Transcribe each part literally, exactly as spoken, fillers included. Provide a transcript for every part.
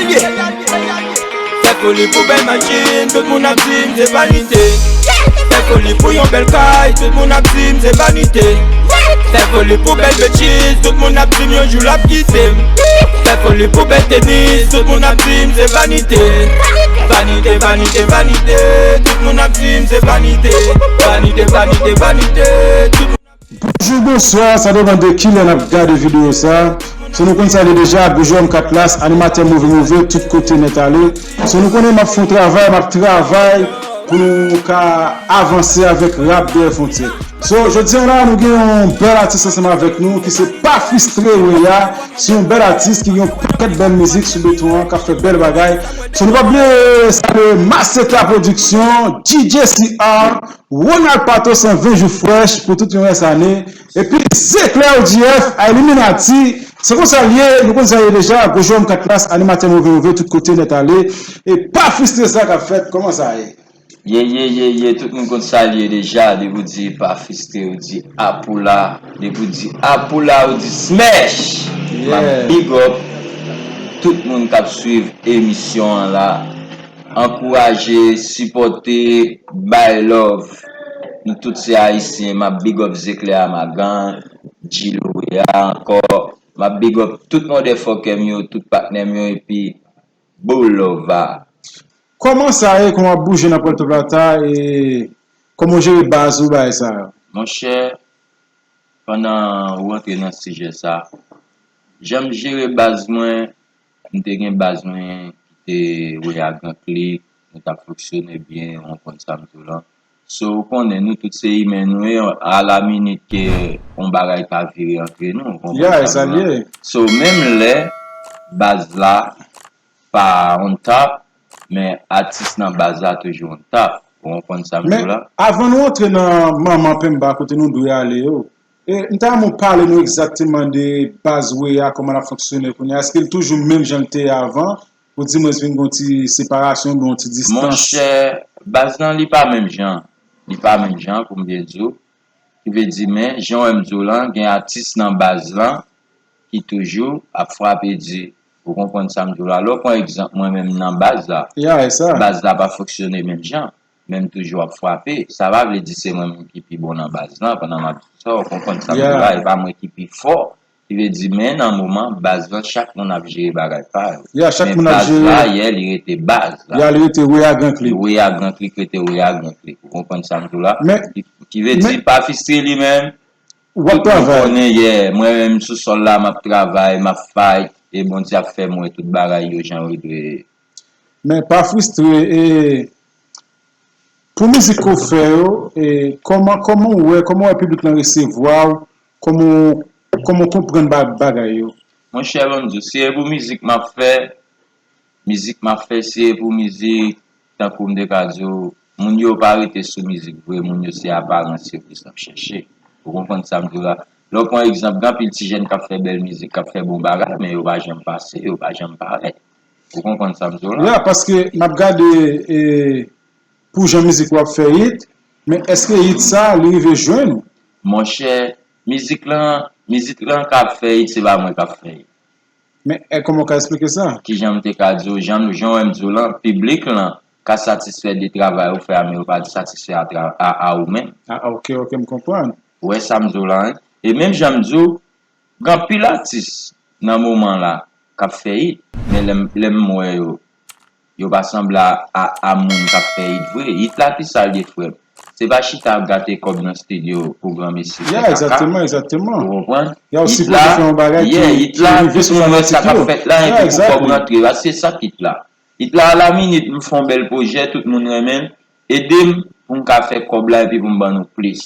Fè foli pou bèl machin, tout moun ap di m se vanite. Fè foli pou yon bèl kay, tout moun ap di m se vanite. Fè foli pou bèl betchiz, tout moun ap di m yon jou l ap kite m. Fè foli pou bèl tenis, tout moun ap di m se vanite. Vanite, vanite, vanite, tout moun ap di m se vanite. Vanite, vanite, vanite, tout moun ap di m. Bonjou, bonswa, sa depann de kilè n ap gade videyo sa. So nou konn sa li deja, Boujòm Katlas, animatè Move Move, tout kote nèt ale. So nou konnen m ap fè yon travay, m ap travay pou nou ka avanse avèk rap dèyè fwontyè. So, jodi a la, nou gen yon bèl atis ansanm avèk nou ki se Pa Fristre Weya. Se yon bèl atis ki gen yon pakèt bèl mizik sou beton an, k ap fè bèl bagay. So, nou pa bliye salye Maseta Production, D J C R, Ronald Pato san ven jou frèch pou tout yon rès ane. Epi Zeklè O G F a Illuminati. Se konsa l ye, nou konn sa l ye deja. Gwo Jewòm Katlas, animatè Move Move, tout kote nèt ale. E Pa Fristre sa k ap fèt, kòman sa ye? Ye, ye, ye, ye, tout moun konn sa l ye deja. Depi w di Pa Fristre, ou di Apoula. Depi w di Apoula, ou di Smash. Yeah. M ap big up tout moun k ap swiv emisyon an la. Ankouraje, sipòte, bay love. Nou tout se Ayisyen. M ap big up Zeklè Amagan, Djilo Weya ankò. M ap big up tout motherfucker m yo, tout patnè m yo, epi Bolova. Kòman sa ye, kòman w ap bouje nan Puerto Plata, e kòman w jere baz ou, bagay sa yo? Monchè, pandan ou rantre nan sijè sa, jan m jere baz mwen, m te gen baz mwen ki te Weya Gran Klik, nou t ap fonksyone byen, ou konprann sa m di w lan. So, ou konnen, nou tout se imen nou ye, a la minit ke yon bagay ka vire antre nou, ou konprann sa m di w lan. So, menm lè baz la pa on top, men atis nan baz la toujou on top, ou konprann sa m di w la. Men, avan nou antre nan manman penba kote nou dwe ale yo, e, m ta renmen w pale nou egzakteman de baz Weya, kòman l ap fonksyone kounye a. Èske l toujou menm jan l te ye avan? Ou di mwen vin gon ti separasyon, oubyen yon ti distans? Monchè, baz lan li pa menm jan. Li pa menm jan, pou m byen di w. Ki vle di, men, jan w wè m di w lan, gen atis nan baz lan ki toujou ap frape di. Ou konprann sa m di w la? Lè w pran egzanp mwen menm nan baz la, baz la pa fonksyone menm jan, men m toujou ap frape. Sa pa vle di se mwen menm ki pi bon nan baz lan, pandan m ap di sa, ou konprann sa m di w la, e pa mwen ki pi fò. Ki vle di, men nan moman, baz lan, chak moun ap jere bagay pa yo. Men baz la, yè, li rete baz la. Li rete Weya Gran Klik. Weya Gran Klik rete Weya Gran Klik. Ou konprann sa m di w la? Ki, ki vle di, Pa Fristre li menm, tout moun konnen, yè, mwen menm sou sòl la, m ap travay, m ap fight, e Bondye ap fè m wè tout bagay yo jan yo dwe ye. Men Pa Fristre, e, pou mizik ke w fè yo, e, kòman, kòman w wè, kòman w wè piblik lan resevwa w, kòman w, kòman w konprann ba-, bagay yo? Monchè, ban m di w, si e pou mizik m ap fè, mizik m ap fè, si e pou mizik, tankou m te ka di w, moun yo pa rete sou mizik vre, moun yo se aparans yo plis ap chèche. Ou konprann sa m di w la? Lè w pran egzanp, gen anpil ti jèn k ap fè bèl mizik, k ap fè bon bagay, men yo pa janm pase, yo pa janm parèt. Ou konprann sa m di w la? Ya, paske n ap gade, e, pou jan mizik w ap fè hit, men èske hit sa, li rive jwenn ou? Monchè, mizik lan, mizik lan k ap fè hit, se pa mwen k ap fè hit. Men, e, kòman w ka eksplike sa? Kijan m te ka di w, jan, jan w wè m di w lan, piblik lan ka satisfè de travay ou fè a, men yo pa satisfè a tra-, a, a ou menm. A, ok, ok, m konprann. Ou wè sa m di w lan, wi. E menm jan m di w, gen anpil atis nan moman la k ap fè hit, men lè m, lè m wè yo, yo pa sanble a, a, a moun k ap fè hit vre. Hit la ki sa l ye, frè m? Se pa chita ap gate kòb nan estidyo pou granmesi fè kaka. Ya, egzakteman, egzakteman. Ou konprann? Ya, ou sipoze fè yon bagay ki, ki rive sou bann atis yo. Hit la, tout moun wè sa k ap fèt la, epi pou kòb rantre. Se sa k hit la. Hit la, a la minit, m fè yon bèl pwojè, tout moun renmen l. Ede m pou m ka fè kòb la epi pou m ban nou plis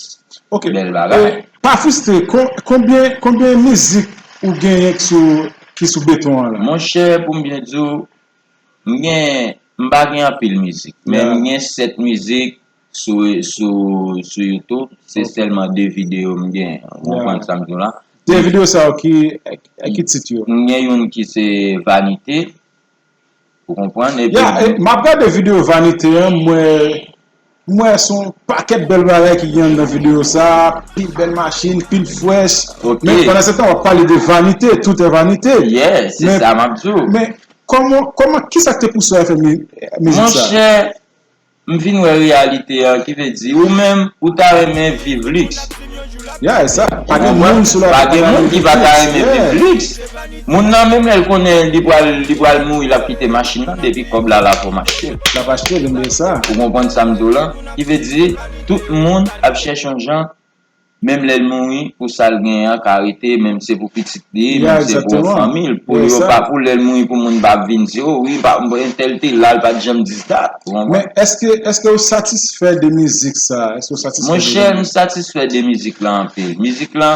bèl bagay. Ok. E, Pa Fristre, kon-, konbyen, konbyen mizik ou genyen ki sou, ki sou beton an la? Monchè, pou m byen di w, m gen, m pa gen anpil mizik, men m gen sèt mizik sou, sou, sou YouTube. Se sèlman de videyo m gen. Ou konprann sa m di w la? De videyo sa yo ki, ki tit yo? M gen youn ki se Vanite. Ou konprann? Epi ya, e, m ap gade videyo Vanite an, m wè, m wè se yon pakèt bèl bagay ki gen anndan videyo sa, pil bèl machin, pil frèch. Ok. Men pandan se tan, w ap pale de vanite, tout est vanité. Yeah, se sa m ap di w. Men, kòman, kòman, kisa k te pouse w al fè mi- mizik sa? Monchè, m vin wè reyalite an, ki vle di, ou menm, ou ta renmen viv liks. Ya, e sa. Pa gen moun sou la pa gen moun ki pa ta renmen viv liks. Moun nan menm lè l konnen li pral li pral mouri, l ap kite machin nan depi kòb la la pou mache. L ap achte l, men sa. Ou konprann sa m di w la? Ki vle di, tout moun ap chèche yon jan, menm lè l mouri, pou sa l genyen an ka rete, menm se pou pitit li, menm se pou fanmi l, pou yo pa pou lè l mouri, pou moun pa vin di, o wi, entèl te la, l pa t janm di sa. Ou konprann? Men èske, èske ou satisfè de mizik sa? Èske ou satisfè de mizik? Monchè, m satisfè de mizik la anpil. Mizik la,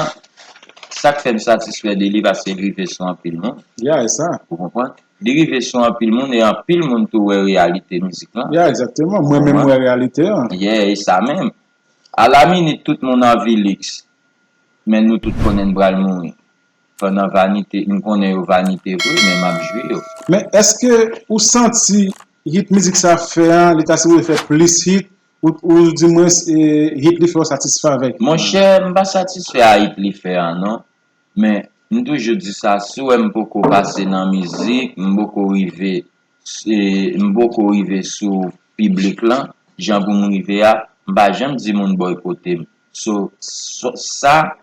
sa k fè m satisfè de li, paske l rive sou anpil moun. Ya, e sa. Ou konprann? Li rive sou anpil moun, e anpil moun tou wè reyalite mizik la. Ya, egzakteman. Mwen menm, mwen wè reyalite an. Yeah, e sa menm. Alaminit, tout moun anvi liks, men nou tout konnen n pral mouri. Pandan vanite, m konnen yo vanite vre, men m ap jwi yo. Men èske ou santi hit mizik sa fè an, li ta sipoze fè plis hit, ou, ou dimwens, e, hit li fè w satisfè avèk? Monchè, m pa satisfè a hit li fè an, non. Men, m toujou di sa, si w wè m poko pase nan mizik, m poko rive, e, m poko rive sou piblik lan, jan pou m rive a, m pa janm di moun bòykote m. So, so, sa,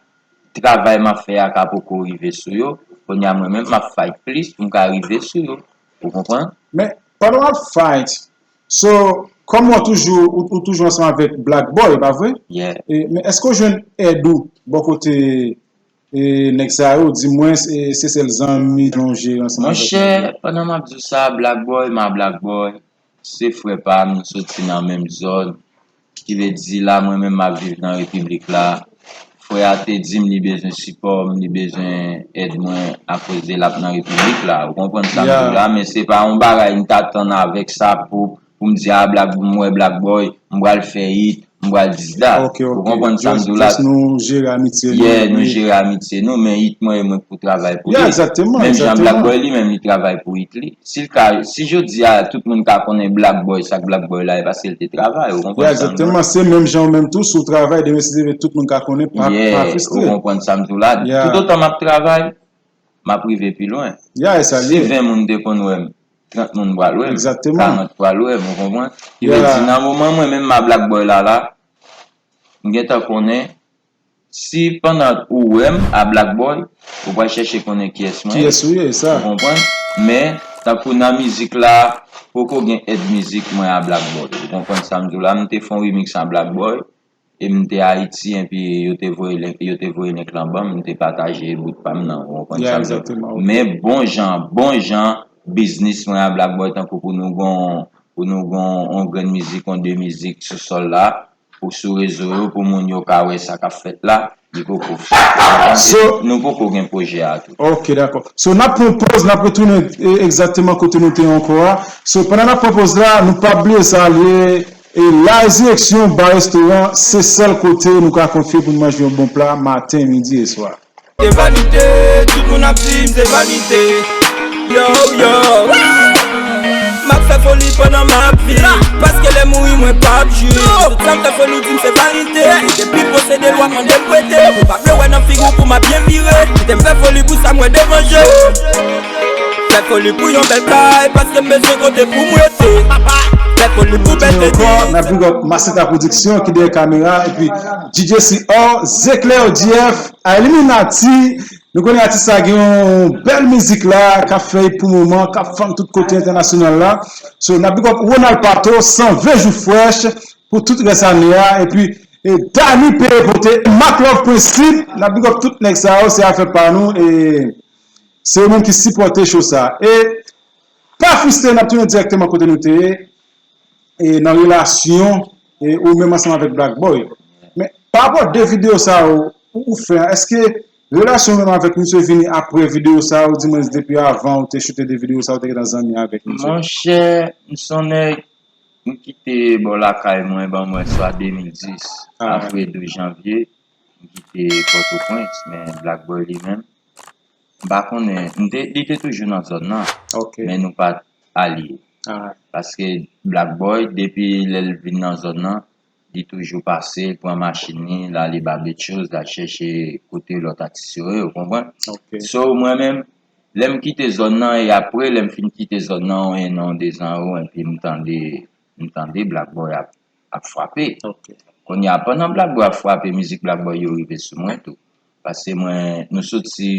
travay m ap fè a ka poko rive sou yo, kounye a mwen menm, m ap fight plis pou m ka rive sou yo. Ou konprann? Men, pandan w ap fight, so, kòm w toujou, ou, ou toujou ansanm avèk Black Boy, pa vre? Yeah. E, men èske w jwenn èd ou bò kote, e, nèg sa yo, dimwens, e, se sèl zanmi lonje ansanm avèk nèg yo? Monchè, pandan m ap di w sa, Black Boy, m a Black Boy, se frè pa m, nou soti nan menm zòn. Ki vle di la, mwen menm m ap viv nan repiblik la. Frè a te di m li bezwen sipò m, li bezwen èd mwen, akoz de l ap nan repiblik la. Ou konprann sa m di w la, men se pa yon bagay m t atann avèk sa pou, pou m di, a, Black, m wè Black Boy, m pral fè hit, m pral dis dat. Ou konprann sa m di w la? Just nou jere amitye nou. Yeah, nou jere amitye nou, men hit mwen, e mwen pou travay pou li. Yeah, egzakteman, egzakteman. Menm jan Black Boy li menm, li travay pou hit li. Si l ka, si jodi a tout moun ka konnen Black Boy, sa k Black Boy la, e paske l te travay, ou konprann sa m di w la? Egzakteman, se menm jan ou menm tou, si w travay, demen si Dye vle, tout moun ka konnen, pa, pa fristre. Ou konprann sa m di w la? Toutotan m ap travay, m ap rive pi lwen. Si ven moun te konn wè m, trant moun pral wè m, karant pral wè m, ou konprann? Ki vle di, nan moman mwen menm m a Black Boy la, la, m gentan konnen, si pandan ou wè m a Black Boy, ou pral chèche konnen kiyès mwen ye. Kiyès ou ye, sa. Ou konprann? Men, tankou nan mizik la, poko gen èd mizik mwen a Black Boy. Ou konprann sa m di w la? M te fè yon remix a Black Boy, e m te Ayiti, epi yo te voye link, yo te voye link lan ban m, m te pataje bout pa m nan. Ou konprann sa m di w la? Men bon jan, bon jan, biznis mwen a Black Boy, tankou pou nou gon, pou nou gon, yon grenn mizik, yon de mizik sou sòl la, pou sou rezo yo, pou moun yo ka wè sa k ap fèt la, li poko fèt. So, nou poko gen pwojè a tou. Ok, dakò. So, n ap pran yon pòz, n ap retounen, e, egzakteman kote nou te ye ankò a. So, pandan n ap pran pòz la, nou pa bliye salye, e, La Résurrection Bar Restaurant, se sèl kote nou ka konfye pou n manje yon bon pla maten, midi e swa. Se vanite, tout moun ap di m se vanite. Yo, yo. M ap fè foli pandan m ap viv. Paske lè mouri mwen p ap jwi. Tout sa m fè foli w di m se vanite. Depi posede l w ap mande m prete. Ou pa vle wè nan figi w pou m ap byen vire. Kite m fè foli pou sa m wè devan je. Fè foli pou yon bèl kay, paske m bezwen kote pou m rete. Fè foli pou bèl teni. N ap big up Maseta Production ki dèyè kamera, epi D J C R, Zeclair D F, Illuminati. Nou konnen atis sa gen yon bèl mizik la, k ap fè hit pou moman, k ap fann tout kote entènasyonal la. So, n ap big up Ronald Pato, san ven jou frèch pou tout rès ane a. Epi, e, Dani Peye pote, Mac Love Prinsip, n ap big up tout nèg sa yo, se afè pa nou, e se yo menm ki sipòte show sa. E pa fristre, n ap tounen dirèkteman kote nou te ye. E, nan relasyon, e, ou menm ansanm avèk Black Boy. Men, pa rapò de videyo sa yo ou, ou fè an, èske relasyon ou menm avèk misye vini apre videyo sa yo, dimwens depi avan ou te choute de videyo sa yo, ou te gentan zanmi avèk misye? Monchè, m se yon nèg, m kite bò lakay mwen, ban mwen swa de mil dis, apre douz janvye, m kite Pòtoprens, men Black Boy li menm, m pa konnen, m te, li te toujou nan zòn nan, men nou pa t alye. Paske Black Boy, depi lè l vin nan zòn nan, li toujou pase, l pran machin li, l ale Babechos, l al chèche kote lòt atis yo ye, ou konprann? So, mwen menm, Lè m kite zòn nan, e apre, lè m fin kite zòn nan, yon en an, de zan, epi m tande, m tande Black Boy ap, ap frape. Kounye a, pandan Black Boy ap frape, mizik Black Boy yo rive sou mwen tou. Paske mwen, nou soti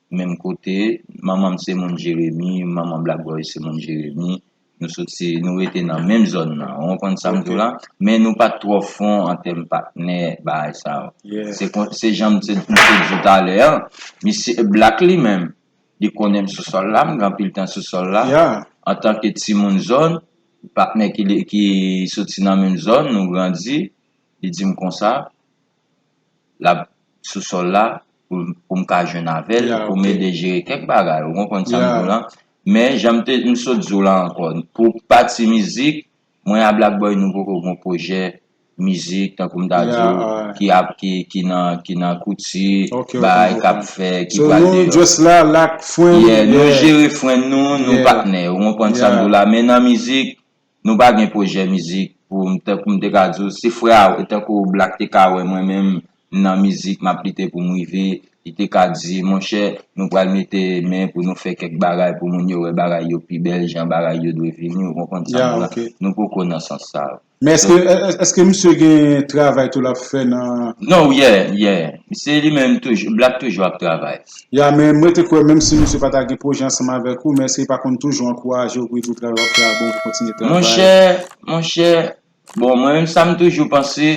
menm kote, manman m se moun Jeremi, manman Black Boy se moun Jeremi. Nou soti, nou rete nan menm zòn nan. Ou konprann sa m di w la? Men nou pa t twò fon an tèm patnè, bagay sa yo. Se, se jan m te, m te di w talè a, misye Black li menm, li konnen m sou sòl la, m gen anpil tan sou sòl la. Antanke timoun zòn, patnè ki, ki soti nan menm zòn, nou grandi, li di m konsa, l ap sou sòl la pou, pou m ka jwenn avè l, pou m ede jere kèk bagay. Ou konprann sa m di w la? Men, jan m te, m sot di w la ankò, pou pati mizik, mwen a Black Boy, nou poko gen pwojè mizik, tankou m ta di w, ki ap, ki, ki nan, ki nan kouti, bagay k ap fè, ki pral deyò. Yeah, nou jere fren nou, nou patnè. Ou konprann sa m di w la? Men nan mizik, nou pa gen pwojè mizik pou m, tankou m te ka di w, si frè a, tankou Black te ka wè mwen menm, m nan mizik, m ap lite pou m rive, li te ka di, monchè, nou pral mete men pou nou fè kèk bagay pou moun yo wè bagay yo pi bèl, jan bagay yo dwe vini, ou konprann sa m di w la? Nou poko nan sans sa yo. Men èske, èske misye gen travay tou l ap fè nan... Non, yeah, yeah. Se li menm toujou, Black toujou ap travay. Ya, men mwen te kwè menm si misye pa ta gen pwojè ansanm avèk ou, men èske li pa konn toujou ankouraje w pou li di w travay w ap fè a bon, pou kontinye travay? Monchè, monchè, bon, mwen menm sa m toujou panse,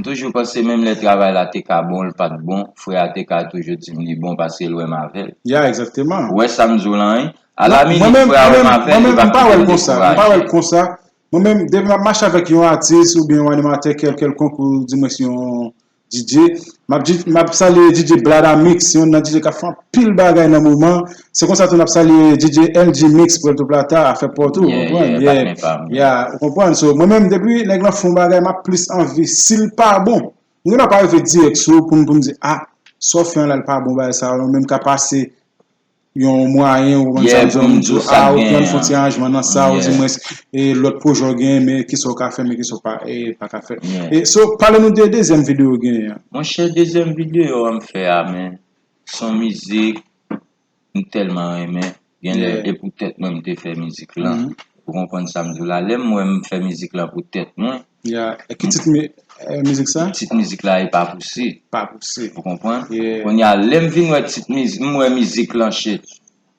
m toujou panse menm lè travay la te ka bon, l pa t bon, frè a te ka toujou di m li bon paske l wè m avè l. Ya, egzakteman. Ou wè sa m di w la, wi? Alaminit, frè a wè m avè l, li pa kite m dekouraje. Mwen menm, m pa wè l konsa. Mwen menm, depi m ap mache avèk yon atis oubyen yon animatè kèl, kèlkonk, ou di mwen se yon D J, m ap, m ap salye D J Bladamix, se youn nan D J k ap fè anpil bagay nan moman. Se konsa tou n ap salye D J L G Mix, Puerto Plata, afè pa w tou, ou konprann? Yeah, yeah, patnè pa m. Yeah, ou konprann? So, mwen menm, depi nèg lan fè yon bagay, m ap plis anvi, si l pa bon, m gen dwa pa rive dirèk sou ou pou m, pou m di, ah, sa w fè an la, l pa bon, bagay sa yo, men m ka pase yon mwayen ou konn sa m di w, a, ou pran fon ti aranjman nan sa, ou di mwen, e lòt pwojè w genyen, men kisa w ka fè, men kisa w pa, e, pa ka fè. E, so, pale nou de dezyèm videyo w genyen an. Monchè, dezyèm videyo a m fè a, men, se yon mizik, m tèlman renmen, genlè, e pou tèt mwen m te fè mizik lan. Ou konprann sa m di w la? Lè m wè m fè mizik lan pou tèt mwen, Ya, e ki tit mi-, e, mizik sa? Tit mizik la e Pa Pousi. Pa Pousi. Ou konprann? Yeah. Kounye a, lè m vin wè tit mizik, m wè mizik lan, shit.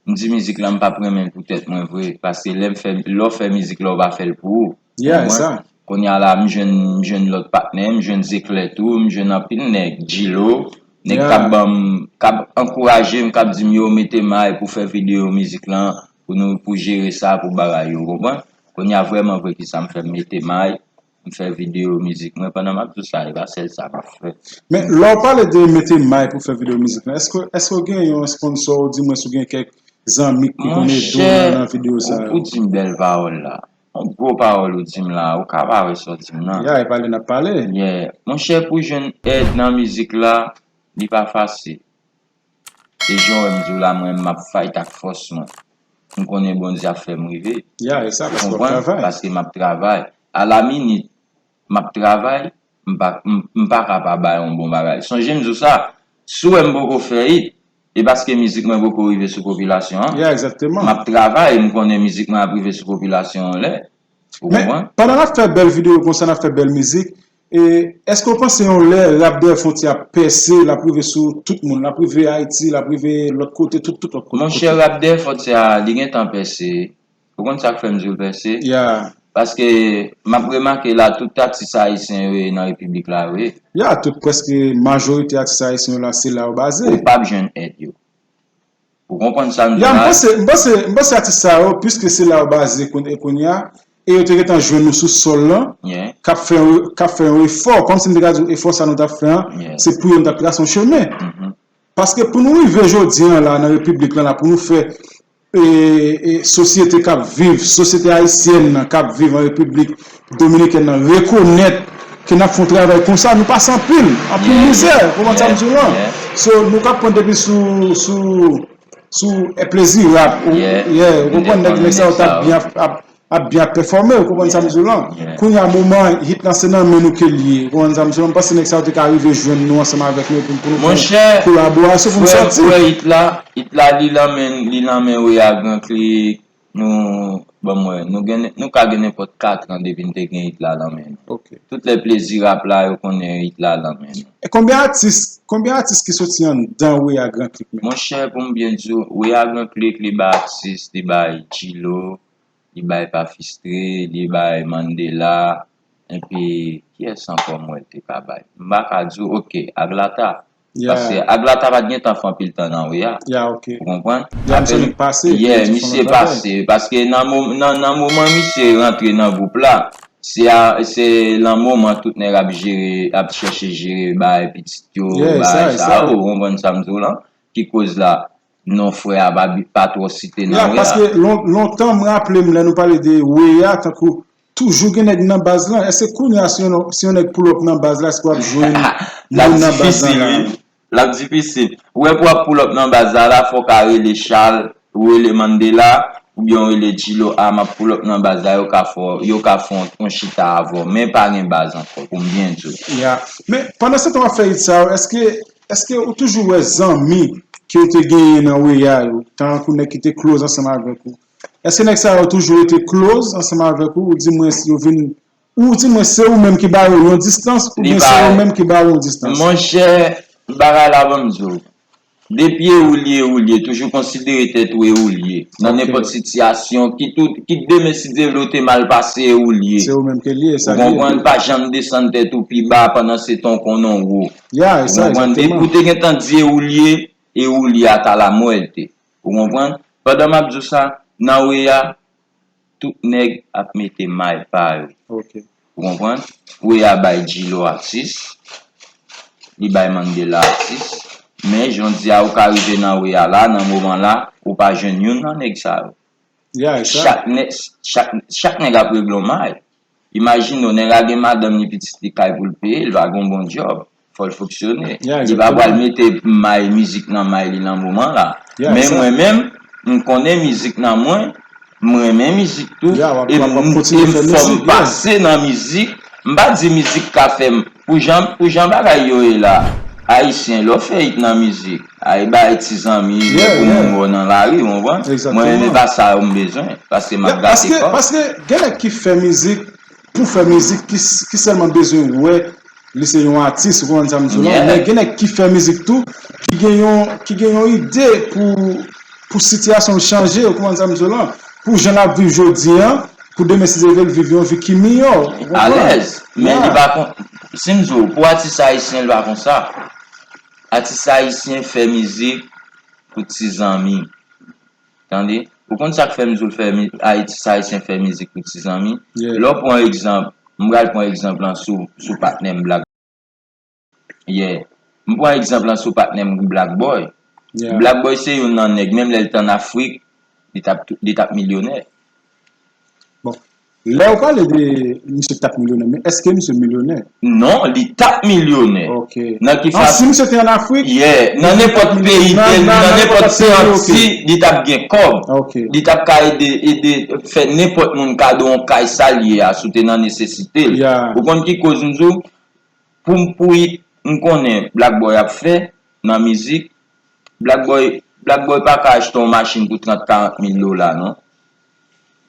M di mizik lan, m p ap renmen l pou tèt mwen vre. Paske lè m fè, lè w fè mizik la, w pa fè l pou ou. Yeah, e sa. Kounye a la, m jwenn, m jwenn lòt patnè, m jwenn Zeklè tou, m jwenn anpil nèg, Djilo, nèg k ap ban m, k ap ankouraje m, k ap di m yo mete may pou fè videyo mizik lan, pou nou, pou jere sa, pou bagay yo, ou konprann? Kounye a, vrèman vre, kisa m fè, m mete may, m fè videyo mizik mwen, pandan m ap di w sa, e pa sèl sa m ap fè. Men, lè w pale de mete may pou fè videyo mizik lan, èske, èske w gen yon sponsò, ou di mwen si w gen kèk zanmi ki konn ede w nan, nan videyo sa yo? Monchè, ou, ou di m bèl pawòl la. Yon gwo pawòl ou di m la, ou ka pa wè sa w di m nan. Ya, e pale n ap pale. Yeah. Monchè, pou jwenn èd nan mizik la, li pa fasil. E jan w wè m di w la, mwen, m ap fight ak fòs mwen. M konnen Bondye ap fè m rive. Ya, e sa, paske w ap travay. Ou konprann? Paske m ap travay. Alaminit, m ap travay, m pa, m, m pa ka pa bay yon bon bagay. Sonje m di w sa, si w wè m poko fè it, e paske mizik mwen poko rive sou popilasyon an. Ya, egzakteman. M ap travay, m konnen mizik mwen ap rive sou popilasyon an lè. Ou konprann? Men, pandan n ap fè bèl videyo konsa, n ap fè bèl mizik, e, èske w panse yon lè rap dèyè fwontyè ap pèse, l ap rive sou tout moun, l ap rive Ayiti, l ap rive lòt kote, tout, tout lòt kote? Monchè, rap dèyè fwontyè a, li gentan pèse. Ou konn sa k fè m di w pèse? Ya. Paske m ap remake la, tout atis ayisyen yo ye nan repiblik la, yo ye. Ya, tout, prèske majorite atis ayisyen yo la, se la yo baze. Ou p ap jwenn èd yo. Ou konprann sa m di la? Ya, m panse, m panse, m panse atis sa yo, piske se la yo baze koun-, e kounye a, e yo te gentan jwenn nou sou sòl lan, k ap fè, k ap fè yon efò, kòmsi m te ka di w efò sa nou t ap fè an, se pou yo nou t ap trase yon chemen. Paske pou nou rive jodi an la, nan repiblik lan la, pou nou fè, e, e, sosyete k ap viv, sosyete ayisyèn nan k ap viv an Repiblik Dominikèn nan rekonèt ke n ap fè yon travay konsa, nou pase anpil, anpil mizè, ou konprann sa m di w lan? So, nou k ap pran depi sou, sou, sou, e, plezi rap, ou, yeah, ou konprann nèg, nèg sa yo t ap byen ap, ap, ap byen ap pèfòme, ou konprann sa m di w lan? Kounye a moman hit lan se nan men nou ke l ye, ou konprann sa m di w lan? M panse nèg sa yo te ka rive jwenn nou ansanm avèk nou epi pou nou fè yon kolaborasyon pou nou sòti. Frè, frè, hit la, hit la li nan men, li nan men Wea Gran Klik, nou, ban m wè, nou gen, nou ka gen nenpòt katran depi n te gen hit la nan men nou. Tout lè plezi rap la, yo konnen hit la nan men nou. E konbyen atis, konbyen atis ki soti anndan Wea Gran Klik menm? Monchè, pou m byen di w, Wea Gran Klik, li bay Atis, li bay Djilo, li bay Pafistre, li bay Mandela, epi kiyès ankò m wè l te ka bay? M pa ka di w, oke, Aglata. Paske Aglata pa t gentan fè anpil tan nan Wea. Ou konprann? Apre, misye pase, paske nan mo-, nan, nan moman misye rantre nan gwoup la, se a, se nan moman tout nèg ap jere, ap chèche jere bay pitit yo, bay sa, ou konprann sa m di w lan? Ki koz la, non frè a pa bi-, pa twò site nan Wea. Paske lon-, lontan m raple m lè nou pale de Wea, tankou toujou gen nèg nan baz lan. Èske kounye a si yon, si yon nèg pull up nan baz la, èske w ap jwenn moun nan baz lan la? L ap difisil, wi. L ap difisil. Ou wè pou w ap pull up nan baz la, la fò w ka rele Charles, ou rele Mandela, oubyen w rele Djilo, a m ap pull up nan baz la, yo ka fè w, yo ka fè yon, yon chita avè w. Men pa gen baz ankò, pou m byen di w. Ya. Men pandan se tan w ap fè hit sa yo, èske, èske ou toujou wè zanmi ke w te genyen nan Wea yo, tankou nèg ki te close ansanm avèk ou? Èske nèg sa yo toujou rete close ansanm avèk ou, ou di mwen si yo vin, ou di mwen se ou menm ki ba yo yon distans, oubyen se yo menm ki ba ou yon distans? Monchè, bagay la ban m di w. Depi e ou l ye, e ou l ye, toujou konsidere tèt ou e ou l ye. Nan nenpòt sitiyasyon, kit ou, kit demen si Dye vle ou te mal pase, e ou l ye. Se ou menm ke l ye, sa l ye. Ou konprann? Pa janm desann tèt ou pi ba pandan se tan w konnen w wo. Ou konprann? Depi ou te gentan di e ou l ye, e ou l ye ata la muerte. Ou konprann? Pandan m ap di w sa, nan Wea, tout nèg ap mete may pa yo. Ou konprann? Wea bay Djilo atis, li bay Mandela atis, men jodi a ou ka rive nan Wea la, nan moman la, ou pa jwenn youn nan nèg sa yo. Chak nè-, chak, chak nèg ap regle yon may. Imajine w, nèg la gen madanm li, pitit li kay pou l peye, li pa gen yon bon djòb. Fò l fonksyone. Li pa pral mete may, mizik nan may li nan moman la. Men mwen menm, m konnen mizik nan mwen, m renmen mizik tou, e m, e m fò m pase nan mizik. M pa di mizik ka fè m, pou jan, pou jan bagay yo ye la, Ayisyen, lè w fè hit nan mizik, ay bay ti zanmi, lè pou moun wè w nan lari, w konprann? Mwen, e pa sa yo m bezwen, paske m ap gate kò. Paske, paske gen nèg ki fè mizik, pou fè mizik ki, ki sèlman bezwen wè li se yon atis, ou konprann sa m di w lan? Men gen nèg ki fè mizik tou, ki gen yon, ki gen yon ide pou, pou sitiyasyon l chanje, ou konprann sa m di w lan? Pou jan l ap viv jodi a, pou demen si Dye vle l viv yon vi ki miyò, ou konprann? Alèz, men li pa kon, si m di w, pou atis ayisyen, li pa konsa. Atis ayisyen fè mizik pou ti zanmi. Tande, ou konn sa k fè m di w l fè mi-, Ayiti, sa Ayisyen fè mizik pou ti zanmi? Lè w pran egzanp, m pral pran egzanp lan sou, sou patnè m Black. Yeah. M pran egzanp lan sou patnè m Black Boy. Black Boy se youn nan nèg, menm lè l t ann Afrik, li t ap, li t ap milyonè. Bon, lè w pale de misye t ap milyonè, men èske misye milyonè? Non, li t ap milyonè. Ok. Nan ki fason? Si misye te ann Afrik, yeah, nan nenpòt peyi, nan, nan nenpòt peyi, ok, li t ap gen kòb. Ok. Li t ap ka ede, ede fè nenpòt moun kado yon kay, sa l ye a, si w te nan nesesite l. Yeah. Ou konn ki koz m di w? Pou m, pou hit m konnen Black Boy ap fè nan mizik, Black Boy, Black Boy pa ka achte yon machin pou trant, karant mil dola, non.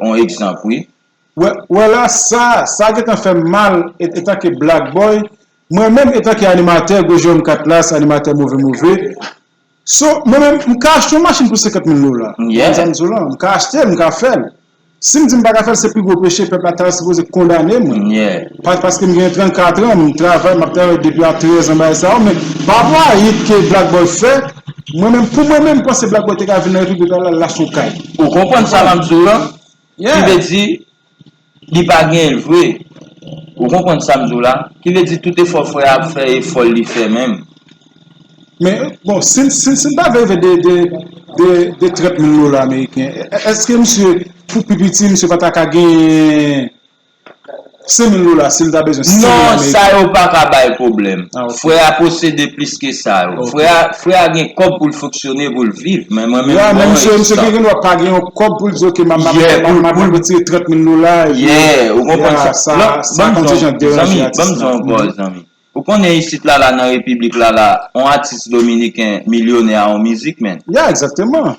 Yon egzanp, wi. Wè, wè la, sa, sa gentan fè m mal, e-, etanke Black Boy, mwen menm, etanke animatè, Gwo Jewòm Katlas, animatè Move Move, so, mwen menm, m ka achte yon machin pou senkant mil dola. Yeah. Konn sa m di w lan, m ka achte l, m ka fè l. Si m di m pa ka fè l, se pi gwo peche, pèp la ta sipoze kondane mwen. Yeah. Pa-, paske m gen trannkat an, m travay, m ap travay depi a trèz an, bagay sa yo, men pa rapò a hit ke Black Boy fè, mwen menm, pou mwen menm, m panse Black Boy te ka vin nan Repiblik la, l al achte yon kay. Ou konprann sa m ap di w lan? Yeah. Ki vle di, li pa genyen l vre. Ou konprann sa m di w la? Ki vle di tout efò frè a ap fè, efò l li fè menm. Men, bon, si, si, si n ta vle de, de, de, de trant mil dola ameriken, è-, èske misye, pou pi piti, misye pa ta ka genyen Senk mil dola, si l ta bezwen senk mil Non, ameriken. Sa yo pa ka bay pwoblèm. Ah, ok. Frè a posede plis ke sa yo. Ok. Frè a, frè a gen kòb pou l fonksyone, pou l viv. Men mwen menm, Ya, men mwen misye, misye gen dwa pa gen yon kòb pou l di, "Ok, m ap, m ap, Yeah, m ap, pou, m ap pou retire trant mil dola." Yeah, ou konprann Ya, sa? Sa, sa ban m konn ti jan zanmi, deranje zanmi, atis ban m la. Zanmi, Mhm. Zanmi. Ou konnen isit la, la, nan repiblik la, la, yon atis dominiken milyonè a yon mizik, men. Ya, egzakteman.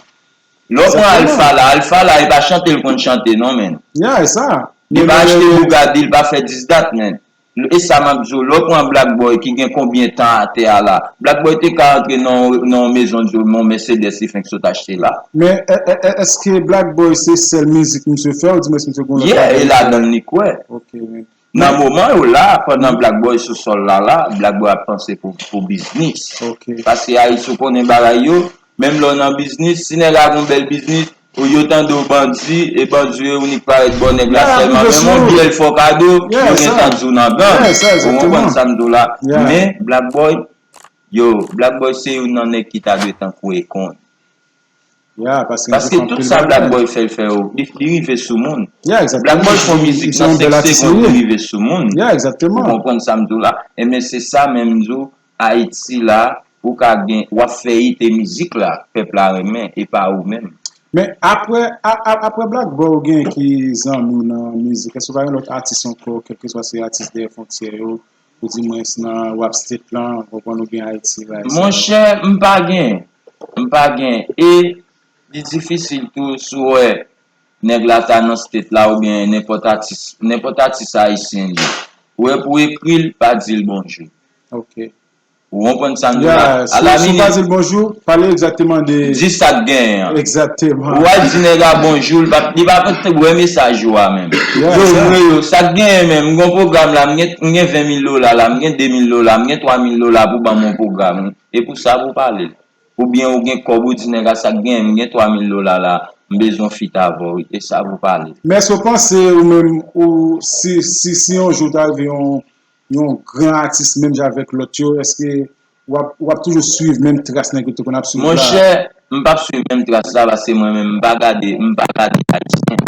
Lè w pran Alpha la, Alpha la, e pa chante l konn chante, non, men. Ya, e sa. Li pa achte Bugatti, li pa fè dis dat, men. E sa m ap di w, lè w pran Black Boy ki gen konbyen tan atè a la, Black Boy te ka antre nan, nan yon mezon di w, men yon Mercedes li fenk sot achte la. Men, è, è, è, èske Black Boy se sèl mizik misye fè, ou di mwen si misye gen yon lòt Yeah, bagay e li fè? Ladan l li kwè. Ok, men. Nan moman yo la, pandan Black Boy sou sòl la, la, Black Boy ap panse pou, pou biznis. Ok. Paske Ayiti, ou konnen bagay yo, menm lè w nan biznis, si nèg la gon bèl biznis, ou yo tande w bandi, e bandi yo, ou nik parèt bò nèg la Ya, sèlman, menm yon byè l fè w kado, Yeah, yo sa. Gentan di w nan gang. Yeah, sa, Ou konprann egzakteman. Sa m di w la? Yeah. Men, Black Boy, yo, Black Boy se youn nan nèg ki ta dwe tankou Akon. Ya, paske Paske tout sa Black Boy fè l fè yo, li, li rive sou moun. Ya, egzakteman. Black Boy fè yon mizik nan senk segonn, li rive sou moun. Ya, egzakteman. Ou konprann sa m di w la? Enben, se sa menm m di w, Ayiti la, ou ka gen, w ap fè ite mizik la, pèp la renmen, e pa ou menm. Men apre, a, a, apre Black Boy, ou gen ki zanmi w nan mizik? Èske w pa gen lòt atis ankò, kèlkeswa se atis dèyè fwontyè yo, ou di mwens nan rap state lan, ou konn ou gen Ayiti, bagay sa yo? Monchè, m pa gen. M pa gen. E li difisil tou si w wè nèg la ta nan state la oubyen nenpòt atis, nenpòt atis ayisyen li. Ou wè pou ekri l, pa di l bonjou. Ok. Ou konprann sa m di w la? Ya, si, si w pa di l bonjou, pale egzakteman de Di sa k genyen an. Egzakteman. Ou al di nèg la bonjou, li pa, li pa konn wè mesaj ou a menm. Ya, Yo, sa. Mwen yo, sa k genyen menm, m gon pwogram la, m gen, m gen ven mil dola la, m gen de mil dola, m gen twa mil dola pou ban m yon pwogram. E pou sa pou pale. Oubyen ou gen kòb ou di nèg la sa k genyen, m gen twa mil dola la, m bezwen fit avè w, e sa pou pale. Men èske w panse ou menm, ou, si, si, si yon jou w ta rive yon, yon gran atis menm jan avèk lòt yo, èske w ap, w ap toujou swiv menm tras nèg yo te konn ap swiv la? Monchè, m p ap swiv menm tras la paske mwen menm m pa gade, m pa gade ayisyen.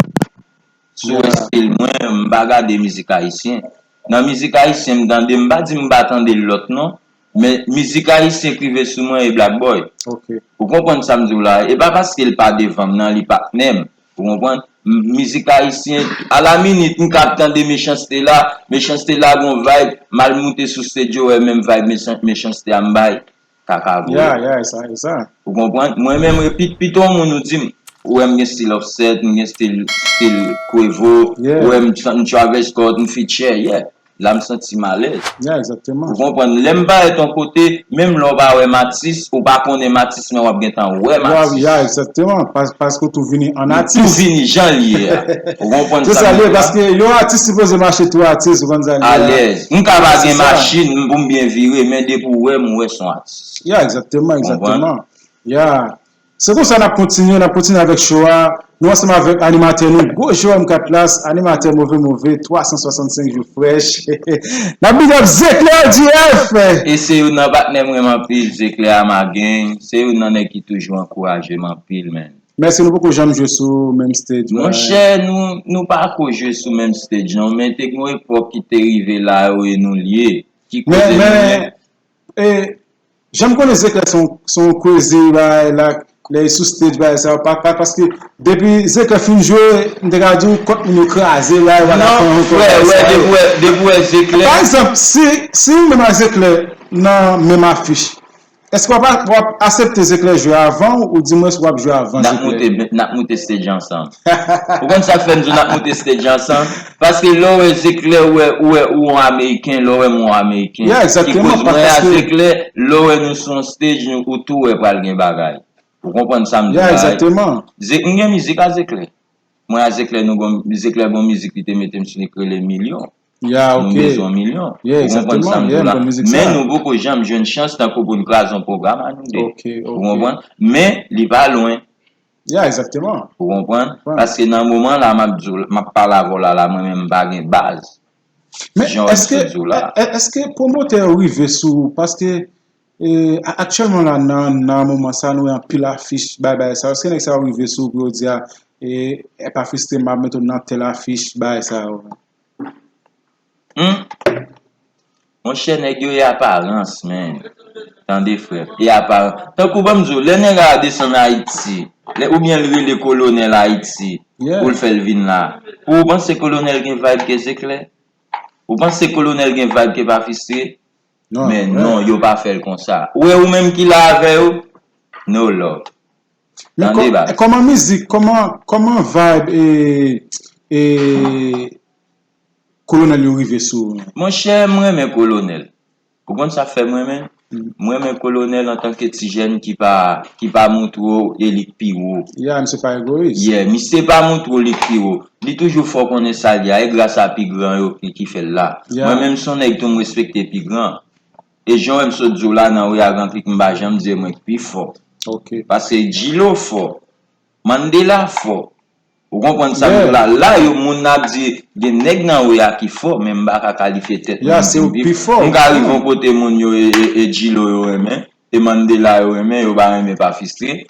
Sou Yeah. Estil mwen, m pa gade mizik ayisyen. Nan mizik ayisyen m tande, m pa di m pa tande lòt non, men mizik ayisyen k rive sou mwen e Black Boy. Ok. Ou konprann sa m di w la? E pa paske l pa devan m nan, li patnè m. Ou konprann? M- Mizik ayisyen, alaminit, m ka ap tande Mechanste la, Mechanste la gon vibe, m al moute sou stage yo, wè menm vibe Mechan- Mechanste a m bay. Kaka vre. Ya, ya, e sa, e sa. Ou konprann? Mwen menm, pi- pito moun ou di m, ou wè m gen stil Offset, m gen stil, stil Quavo, Yeah. ou wè m, m Travis Scott, m feature, yeah. La m santi m alèz. Ya, egzakteman. Ou konprann? Lè m parèt yon kote, menm lè w pa wè m atis, ou pa konnen m atis, men w ap gentan wè m Ya, atis. Ya, egzakteman. Pas- Paske w tou vini an atis. Tou vini jan l ye a. Ou konprann Se sa sa m li di ye, la? Paske yon atis sipoze mache tou atis, ou konn sa l ye a. Alèz. M ka pa gen machin m pou m byen vire, men depi w wè m, ou wè s on atis. Ya, egzakteman, Konprann? Egzakteman. Ya. Se konsa n ap kontinye, n ap kontinye avèk show a. Nou ansanm avèk animatè nou, gwo Jerome Katlas, animatè move move, twa san swasannsenk jou frèch. N ap big up Zeklè G F. E se youn nan patnè mwen anpil, Zeklè a ma gang. Se youn nan nèg ki toujou ankouraje m anpil, man. Mèsi, nou poko janm jwe sou menm stage, Monchè, nou, nou pa ko jwe sou menm stage, non, men te gen yon epòk ki te rive la, yo, e nou lye. Ki Men, koze nou men, men? E, jan m konnen Zeklè se yon, se yon crazy bagay la, lè li sou stage bagay sa, pa, pa, paske depi Zeklè fin jwe, m te ka di w kòt moun yo kraze la, yo pa ka Non, fè ankò frè, bagay wè, sa yo. Depi w wè, depi w wè Zeklè Pa egzanp, si, si ou menm ak Zeklè nan menm afich, èske w ap, w ap aksepte Zeklè jwe avan w, oudimwens w ap jwe avan N ap Zeklè? Moute, n ap moute stage ansanm. Ou konn sa k fè m di w n ap moute stage ansanm? Paske lè w wè Zeklè, ou wè, ou wè ou yon Ameriken, lè w wè m yon Ameriken. Yeah, Ki egzakteman, koz pa- mwen a paske Zeklè, lè w wè nou sou yon stage, nou, ou tou wè pral gen bagay. Ou konprann sa m di Yeah, la? Egzakteman. Ze- m gen mizik a Zeklè. Mwen a Zeklè, nou gon, Zeklè gon mizik li te mete m sou li k rele Milyon. Ya, Nou ok. Bezwen milyon. Yeah, Ou konprann egzakteman. Sa m di Yeah, w la? M konn mizik Men sa. Nou poko janm jwenn chans tankou pou n kraze yon pwogram a nou de. Ok, Ou ok. Konprann? Men li pa lwen. Ya, egzakteman. Ou konprann? Konprann. Paske nan moman la, m ap di w, m ap pale avè w la, la, mwen menm m pa gen baz. Men Jan w èske, di w la. è- è- èske pwomotè yo rive sou, paske, e, a- aktyèlman la, nan, nan moman sa, nou wè anpil afich, bay, bay sa, èske nèg sa yo rive sou pou yo di, a, e, e pa fristre m ap mete w nan tèl afich, bay sa yo? Hmm? Monchè, nèg yo e aparans, men. Tande, frè. E aparans. Tankou, ban m di w, lè nèg a desann Ayiti, lè, oubyen l rele kolonèl Ayiti, pou l fè l vin la. Ou panse kolonèl gen vibe ke Zeklè? Ou panse kolonèl gen vibe ke Pafistre? Men non, yo pa fè l konsa. Ou wè ou menm ki la avè yo? No love. Tande, baz. Kòman mizik, kòman, kòman vibe e, e kolonèl yo rive sou ou? Monchè, m renmen kolonèl. Ou konn sa fè m renmen? M renmen kolonèl antanke ti jèn ki pa, ki pa moutre w e li k pi wo. Yeah, misye pa egoyis. Yeah, misye pa moutre w li k pi wo. Li toujou fè w konnen sa l ye a, e gras a pi gran yo ki, ki fè l la. Mwen menm, se yon nèg tou, m respekte pi gran. E jan w wè m sot di w la, nan Wi a Gran Klik, m pa janm di e mwen k pi fò. Paske Djilo fò. Mandela fò. Ou konprann sa m di w la? La, yo, moun nan ap di, gen nèg nan Wi a ki fò, men m pa ka kalifye tèt mwen, m di m pi fò. M ka rive yon kote moun yo e, e, e Djilo yo renmen, e Mandela yo renmen, yo pa renmen Pafistre.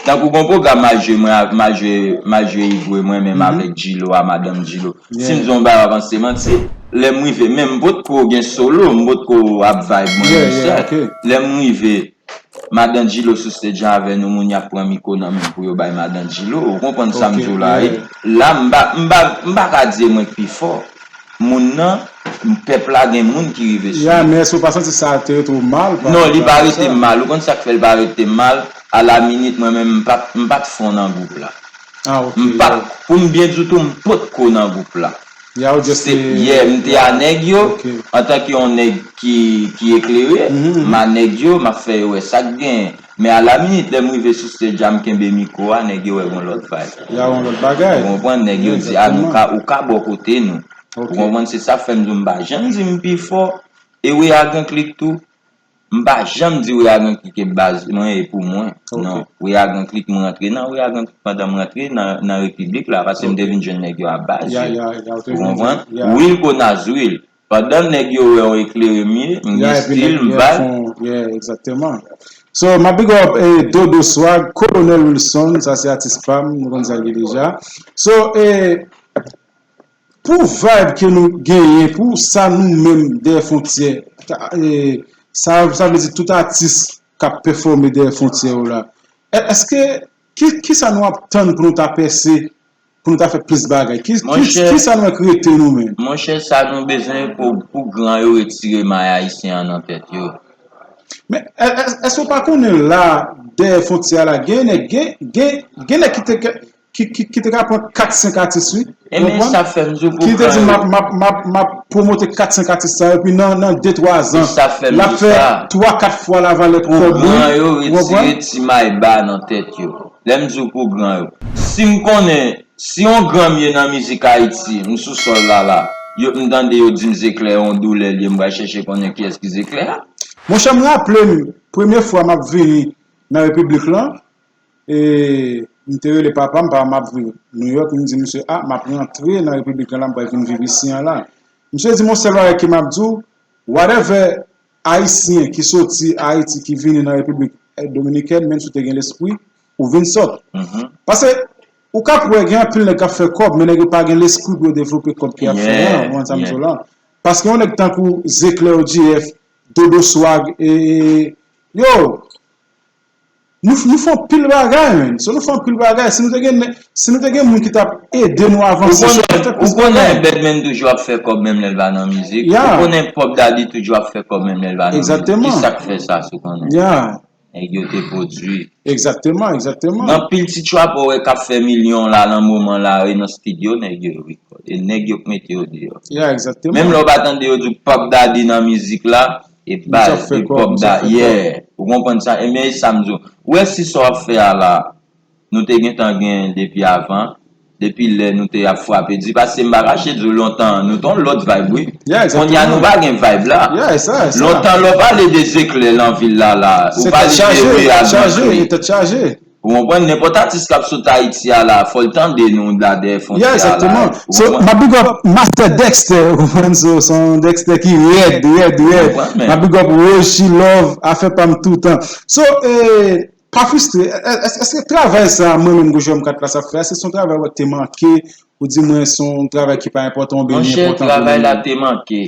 Tankou gon pwogram m al jwe, mwen ak, m al jwe, m al jwe Igwe mwen menm avèk Djilo a, madanm Djilo. Si m di yon bagay, w ap panse manti. Lè m rive, men m potko gen solo, m potko ap vibe mwen menm sèl. Lè m rive, Madan Djilo sou stage avè nou, moun y ap pran mikwo nan men pou yo bay Madan Djilo. Ou konprann sa m di w la, wi? La, m pa, m pa, m pa ka di e mwen k pi fò. Moun nan, pèp la gen moun ki rive sou li. Ya, men èske w pa santi sa te rete w mal? Non, li pa rete m mal. Ou konn sa k fè l pa rete m mal? Alaminit, mwen menm, m pa t, m pa t fon nan gwoup la. M pa t, pou m byen di w tou, m potko nan gwoup la. Yeah, m te a nèg yo, antanke yon nèg ki, ki eklere, m a nèg yo, m ap fè yo wè sa k genyen. Men alaminit, lè m rive sou stage a, m kenbe mikwo a, nèg yo wè gon lòt vibe. Ou konprann? Nèg yo di, a, nou ka, ou ka bò kote nou. Ou konprann? Se sa k fè m di w, m pa janm di m pi fò. E Wi a Gran Klik tou, m pa janm di Wi a Gran Klik e baz mwen e pou mwen. Non. Wi a Gran Klik, m rantre nan Wi a Gran Klik pandan m rantre nan, nan Repiblik la, paske m te vin jwenn nèg yo a baz yo. Ou konprann? Wilco Nazwil. Pandan nèg yo wè yon eklere m ye, m gen stil, m vibe. Yeah, egzakteman. So, m ap big up, eh, Dodo Swag, Kolonèl Wilson, sa se atis pa m, nou konn sa l ye deja. So, eh, pou vibe ke nou genyen, pou sa nou menm dèyè fwontyè, ta, eh, sa, sa vle di tout atis k ap pèfòme dèyè fwontyè yo la. È-, èske, ki, kisa nou ap tann pou nou ta pèse, pou nou ta fè plis bagay? Ki, ki, kisa nou wè k rete nou menm? Monchè, sa nou bezwen pou, pou gran yo retire may ayisyen an nan tèt yo. Men, è-, è-, èske w pa konnen la, dèyè fwontyè a la, gen nèg, gen, gen, gen nèg ki te, ki, ki, ki te ka pran kat senk atis, wi. Ou konprann? Sa fè m di w pou gran yo. Ki te di, m ap, m ap, m ap, m ap pwomote kat senk atis sa yo, epi nan, nan de twa zan, l ap fè twa, kat fwa lavalè kòb li. Pou gran yo retire ti may ba nan tèt yo. Lè m di w pou gran yo. Si m konnen, si yon gran m ye nan mizik Ayiti, m sou sòl la la, yo, m tande yo di m Zeklè yon doulè l ye, m pral chèche konnen kiyès ki Zeklè a. Monchè, m raple m, premye fwa m ap vini nan Repiblik lan, e m te rele papa m, papa m ap viv Nouyòk, m di misye, a, m ap rantre nan Repiblik lan la, m pral vin viv isi an la. Misye di m yon sèl bagay ke m ap di w, whatever Ayisyen ki soti Ayiti, ki vini nan Repiblik Dominikèn, menm si w te gen lespri, ou vin sòt. Paske ou ka kwè gen anpil nèg k ap fè kòb, men nèg yo pa gen lespri pou yo devlope kòb ki ap fè an, ou konprann sa m di w la? Paske yon nèg tankou Zeklè, O G F, Dodo Swag, e, e, yo, nou, nou fè anpil bagay, men. So, nou fè anpil bagay. Si nou te gen, si nou te gen moun ki t ap ede nou avanse, nou t ap fè plis bagay. Ou konnen Birdman toujou ap fè kòb menm lè l pa nan mizik. Ou konnen Puff Daddy toujou ap fè kòb menm lè l pa nan mizik. Ki sa k fè sa, si w konnen? Nèg yo te pwodui. Egzakteman, egzakteman. Gen anpil ti trapper w wè k ap fè milyon la nan moman la, e nan estidyo nèg yo rekòd. E nèg yo k mete yo deyò. Menm lè w pa tande yo di Puff Daddy nan mizik la, e baz, e Puff Daddy, yeah. Ou konprann sa? Ebyen, e sa m di w. Ou wè si sa w ap fè a la, nou te gentan gen depi avan, depi lè nou te ap frape di, paske m pa kache di w lontan, nou te yon lòt vibe, wi. Kounye a, nou pa gen vibe la. Lontan, lè w pale de Zeklè nan vil la, la, ou pale de Wi a Gran Klik. Ou konprann, nenpòt atis k ap sot Ayiti a la, fò l tande nou la dèyè fwontyè a la. So, m ap big up Master Dexter, ou konprann, so, se yon Dexter ki rèd, rèd, rèd. M ap big up Roshi Love, afè pa m toutan. So, eh, pa fristre, èske travay sa a, mwen menm Gojòm kat la sa ap fè a, se yon travay ou wè ki te manke, ou di mwen se yon travay ki pa enpòtan oubyen li enpòtan pou nou? Monchè, travay la te manke.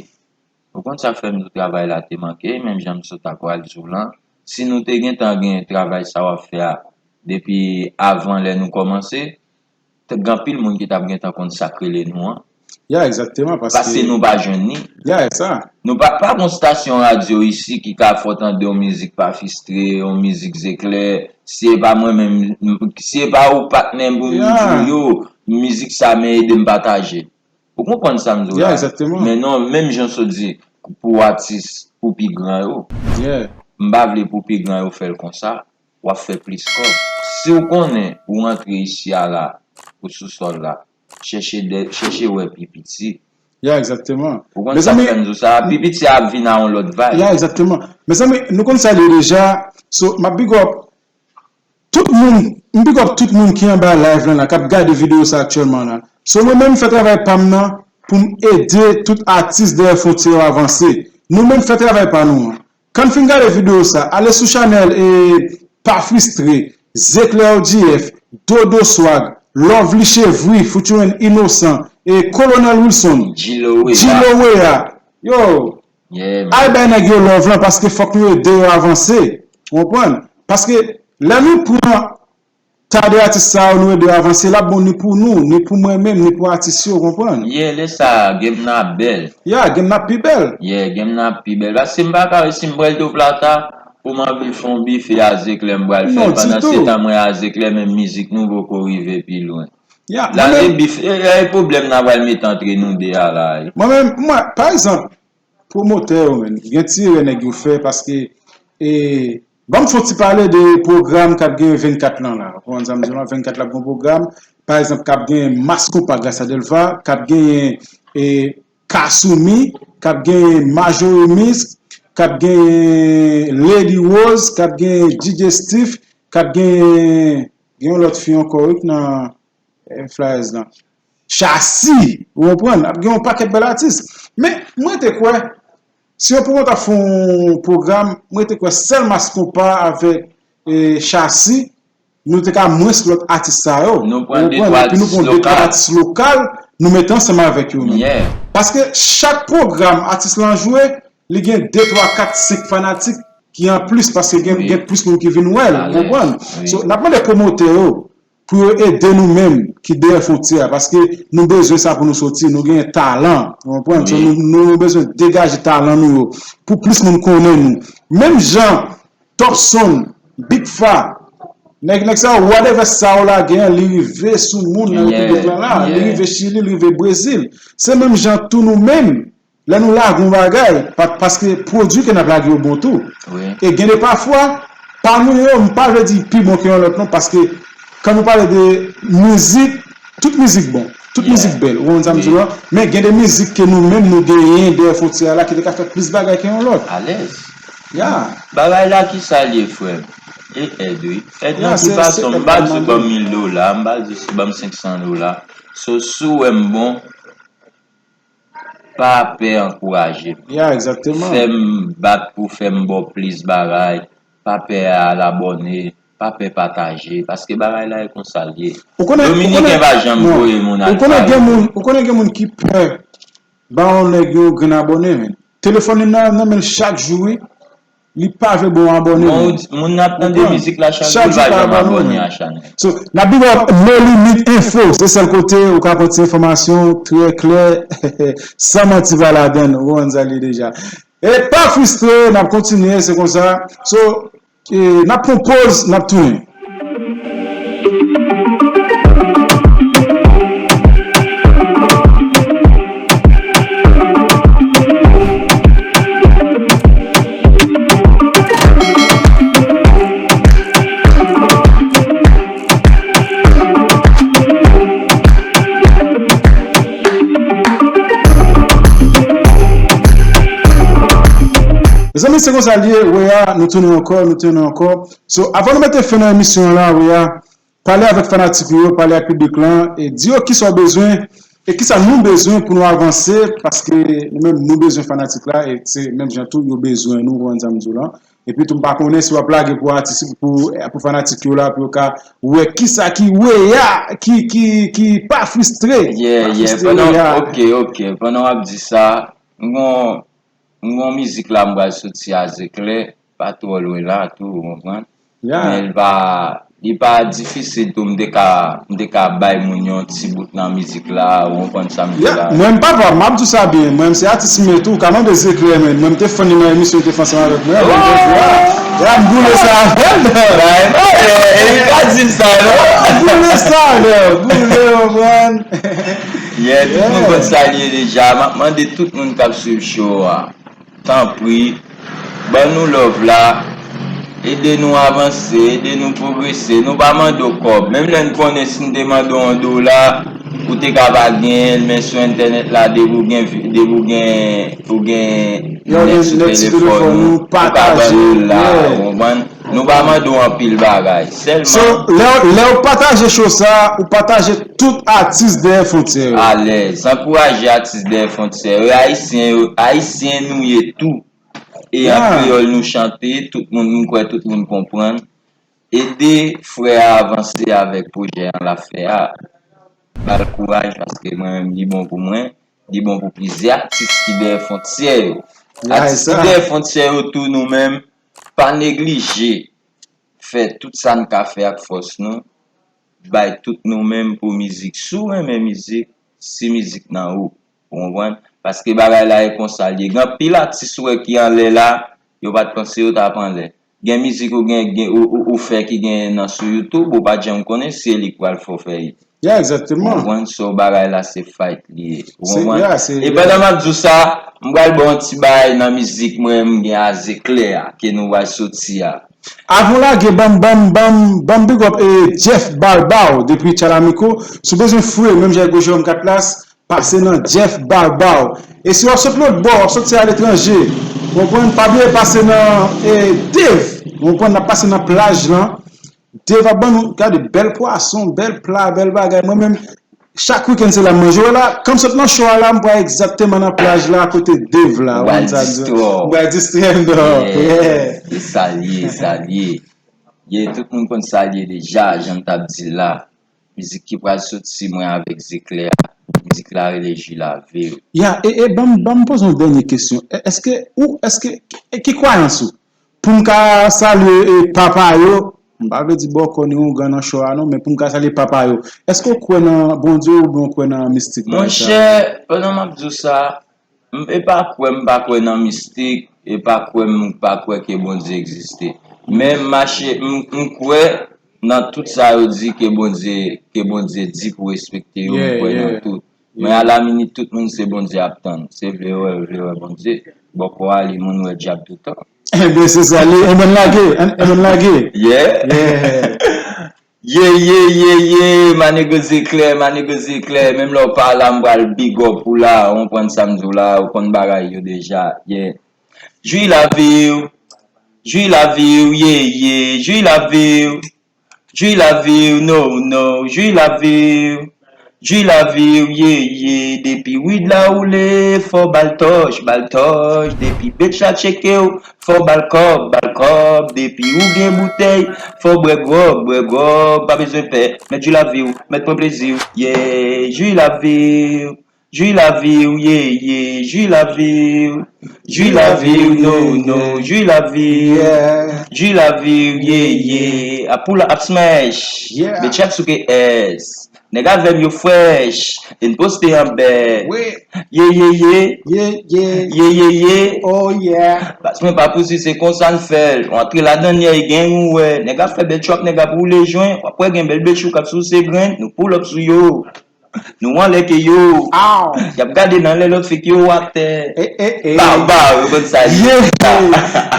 Ou konn sa fè m di w travay la te manke, menm jan m sot ap pral di w lan. Si nou te gentan gen travay sa w ap fè a depi avan lè nou kòmanse, t- gen anpil moun ki t ap gentan konn sa k rele nou an. Ya, egzakteman, paske. Paske nou pa jwenn li. Ya, e sa. Nou pa, pa gon stasyon radyo isi ki ka fè w tande yon mizik pa fristre, yon mizik zeklè. Si e pa mwen menm, si e pa ou patnè m pou m di w yo, mizik sa men ede m pataje. Ou konprann sa m di w la? Ya, egzakteman. Men non, menm jan w sot di, pou atis, pou pi gran yo. Yeah. M pa vle pou pi gran yo fè l konsa. W ap fè plis kòb. Si w konnen ou rantre isi a la, ou sou sòl la, chèche de, chèche wè pi piti. Ya, egzakteman. Ou konn sa k fè m di w sa? Pi piti a ap vin a yon lòt vibe. Ya, egzakteman. Mezanmi, nou konn sa l ye deja. So, m ap big up tout moun, m big up tout moun ki anba live lan la, k ap gade videyo sa aktyèlman la. So, mwen menm, m fè travay pa m nan pou m ede tout atis dèyè fwontyè yo avanse. Nou menm, fè travay pa nou an. Kan n fin gade videyo sa, ale sou chanèl e Pa Fristre, Zeklè O G F, Dodo Swag, Lovely Chevry, Futuren Inosan, e Kolonèl Wilson, G-Lo Weah. G-Lo Weah. Yo, al bay nèg yo love lan paske fòk nou ede yo avanse. Ou konprann? Paske lè nou pran ta de atis sa yo, nou ede yo avanse, l ap bon ni pou nou, ni pou mwen menm, ni pou atis yo, ou konprann? Yeah, lè sa a, game nan ap bèl. Yeah, game nan ap pi bèl. Yeah, game nan ap pi bèl. Paske m pa ka wè si m pral Doplata pou m anvi fè yon bife a Zeklè m pral fè l. Non, ditou. Pandan se tan mwen a Zeklè, menm mizik nou poko rive pi lwen. Yeah, la, mwen menm, e bif, e, e pwoblèm n a pral mete antre nou de a la, e. Mwen menm, mwen, pa egzanp, pwomotè yo menm, gen ti erè nèg yo fè paske, e, ban m fè yon ti pale de pwogram k ap gen vennkat lan la. Ou konprann sa m di w lan? Vennkat la ap gen yon pwogram, pa egzanp, k ap gen Mass Konpa gras a Delva, k ap gen, e, Kasumi, k ap gen Majori Misk, k ap gen Lady Rose, k ap gen D J Steve, k ap gen, gen yon lòt fi ankò, wi, k nan, e, flyers lan. Chasi, ou konprann? Ap gen yon pakèt bèl atis. Men, mwen te kwè, si yo pou konn ta fè yon pwogram, mwen te kwè sèl Mass Konpa avèk, e, Chasi, nou te ka mwens lòt atis sa yo. Nou pran de twa atis lokal. Epi nou pran de twa atis lokal, nou mete ansanm avèk yo menm. Yeah. Paske chak pwogram atis lan jwe, li gen de, twa, kat, senk fanatik ki anplis, paske gen, gen plis moun ki vin wè l, ou konprann? So, n ap mande pwomotè yo pou yo ede nou menm ki dèyè fwontyè a, paske nou bezwen sa pou nou soti, nou gen talan, ou konprann? So, nou, nou bezwen degaje talan nou yo pou plis moun konnen nou. Menm jan Top Son, Big Fa, nèg, nèg sa yo, whatever sa yo lage an, li rive sou moun nan Repiblik lan la, li rive Chili, li rive Brezil. Se menm jan tou nou menm, lè nou lage yon bagay, pa, paske pwodui ke n ap lage yo bon tou. Wi. E gen de pafwa, pa nou yo, m pa vle di pi bon ke yon lòt non, paske kan nou pale de mizik, tout mizik bon, tout mizik bèl, ou konprann sa m di w lan? Men gen de mizik ke nou menm nou genyen dèyè fwontyè a la ki te ka fè plis bagay ke yon lòt. Alèz. Ya. Bagay la ki sa l ye, frè m? E èd, wi. Èd nan ki fason? M pa di w ban m mil dola, m pa di w ban m senk san dola. So, si w wè m bon, pa pè ankouraje m. Ya, egzakteman. Fè m bat pou fè m ba w plis bagay. Pa pè al abòne, pa pè pataje, paske bagay la e konsa l ye. Dominiken pa janm voye moun al fè. Ou konnen gen moun, ou konnen gen moun ki pè ba yon nèg yon grenn abòne, men. Telefòn li nan, nan men l chak jou, wi. Li pa vle ba w abòne, men. Moun nan ap tande mizik la chak jou, li pa janm abòne a chanèl. So, n ap big up No Limit Info, se sèl kote ou ka pran ti enfòmasyon trè klè, san manti pa ladann, ou konn sa l ye deja. E pa fristre, n ap kontinye, se konsa. So, e, n ap pran poz, n ap tounen. Mezanmi, se konsa l ye, Weah, nou tounen ankò, nou tounen ankò. So, avan nou mete fen nan emisyon an la, Weah, pale avèk fanatik ou yo, pale ak piblik lan, e di yo kisa w bezwen, e kisa nou bezwen pou nou avanse, paske nou menm, nou bezwen fanatik la, e se menm jan tou, yo bezwen nou, ou konprann sa m di w lan. Epi tou m pa konnen si w ap lage pou atis, pou, pou fanatik yo la, pou yo ka wè kisa ki Weya, ki, ki, ki pa fristre. Yeah, Pa yeah. fristre Pandan, Weya. Ok, ok. Pandan w ap di sa, m gon, m gon mizik la m pral soti a Zeklè, pa twò lwen la tou, ou konprann? Ya. Men li pa, li pa difisil tou, m te ka, m te ka bay moun yon ti bout nan mizik la, ou konprann sa m di Ya, la. Mwen m papa, m ap di sa byen. Mwen m se atis mwen tou, ou ka mande Zeklè, men mwen m te fan li nan emisyon li te fè ansanm avèk mwen. Mwen m di, "Ah, ya, m boule sa avè l." Bay, bay, li pa di m sa, non? Boule sa, non. Boule, ou konprann? Yeah, tout moun konn sa li ye deja. M ap mande tout moun k ap swiv show a, tanpri, ban nou love la. Ede nou avanse, ede nou pwogrese. Nou pa mande w kòb. Menm lè n konnen si n te mande w yon dola, ou te ka pa genyen l, men sou entènèt la, depi w gen, vi- depi w gen, ou gen Yo gen nèt sou nèt sou telefòn telefòn ou, ou, ou ka ban pataje, nou l la, yeah. Ou konprann? Nou pa mande w anpil bagay. So, Sèlman lè, lè w pataje show sa, ou pataje tout atis dèyè fwontyè yo. Alèz. Ankouraje atis dèyè fwontyè yo. Ayisyen yo, Ayisyen nou ye tou. E an Yeah. kreyòl nou chante, tout moun, m kwè tout moun konprann. Ede frè a avanse avèk pwojè an l ap fè a. Ba l kouraj, paske mwen menm, li bon pou mwen, li bon pou plizyè atis ki dèyè fwontyè yo. Yeah, Atis sa. Ki dèyè fwontyè yo tou, nou menm, pa neglije fè tout sa n ka fè ak fòs nou, bay tout nou menm pou mizik. Si w renmen mizik, si mizik nan ou, ou konprann? Paske bagay la e konsa l ye. Gen anpil atis ou wè ki anlè la, yo pa t panse yo t ap anlè. Gen mizik ou gen, gen ou, ou, ou fè ki gen nan sou YouTube, ou pa t janm konnen si e li k pral fè w fè it. Yeah, Ou egzakteman. Konprann? So bagay la se fight li ye. Ou Se- konprann? yeah, se- E pandan m ap di w sa, m pral ba w yon ti bagay nan mizik mwen, m gen a Zeklè a, ke nou pral soti a. Avan w lage, ban m, ban m, ban m, ban m big up e Jeff Barbao depi Chalamiko. Si w bezwen fre, menm jan ak Gwo Jewòm kat plas, pase nan Jeff Barbao. E si w ap sot lòt bò, w ap soti aletranje, w konprann, pa bliye pase nan e, Dave. W konprann, n ap pase nan plaj lan. Dave ap ban nou, gade, bèl pwason, bèl pla, bèl bagay. Mwen menm, chak wikenn se la m manje. Wè la, kan m sot nan show a la, m pral egzakteman nan plaj la, kote Dave la. Ou pral Ou konn sa m di? distrè w. M pral distrè m, dog. Yeah. E sa l ye, sa l ye. Ye, tout moun konn sa l ye deja, jan m t ap di l la. Mizik ki pral soti mwen avèk Zeklè a, mizik la rele Jwi Lavi w. Ya, e, e ban m, ban m poze yon dènye kesyon. E- Èske ou, èske, e ki kwayans ou? Pou m ka salye e, papa yo, m pa vle di bòkò ni oungan nan show a non, men pou m ka salye papa yo. Èske w kwè nan Bondye oubyen w kwè nan mistik bagay sa? Monchè, pandan m ap di w sa, m e pa kwè, m pa kwè nan mistik, e pa kwè, m pa kwè ke Bondye egziste. Men m mache, m, m kwè nan tout sa yo di ke Bondye, ke Bondye di pou respekte yo, m Yeah, kwè nan yeah. Tout. Men alaminit, tout moun se Bondye ap tann. Se vle yo wè, vle wè Bondye. Bòkò a li moun wè dyab toutan. Enben, se sa, li, enben lage, en- enben lage. Yeah. Yeah. Ye, ye, ye, ye, manego Zeklè, manego Zeklè, menm lè w pa la, m pral big up ou la, ou konprann sa m di w la, ou konn bagay yo deja, yeah. Jwi lavi w, jwi lavi w, ye, ye, jwi lavi w, jwi lavi w, no, no, jwi lavi w, jwi lavi w, ye, ye, depi wid la woule, fò bal tòch, bal tòch, depi betch la tcheke w, fò bal kòb, bal kòb, depi ou gen boutèy, fò bwè gwòg, bwè gwòg, pa bezwen pè, mèt jwi lavi w, mèt pran plezi w, yeah, jwi lavi w, jwi lavi w, ye, ye, jwi lavi w, jwi lavi w, no, no, jwi lavi w, Yeah. jwi lavi w, ye, ye, ap poula ap smash, Yeah. betch ap souke S, nèg avè m yo fresh, e n poste an bèk, Wi. ye, ye, ye, Yeah, yeah. ye, ye, ye. Oh, yeah. Pas mwen pa pousi, se konsa n fè l. W antre ladan l, yè, gen ou wè. Nèg ap fè bèl trap, nèg ap woule jwen. W ap wè gen bèl bèl chou k ap souse grenn. Nou pull up sou yo. Nou anlè ke yo. Ow. Y ap gade nan lè lòt fake yo atè. Eh, eh, eh. Ba, ba, yo konn sa. Yeah.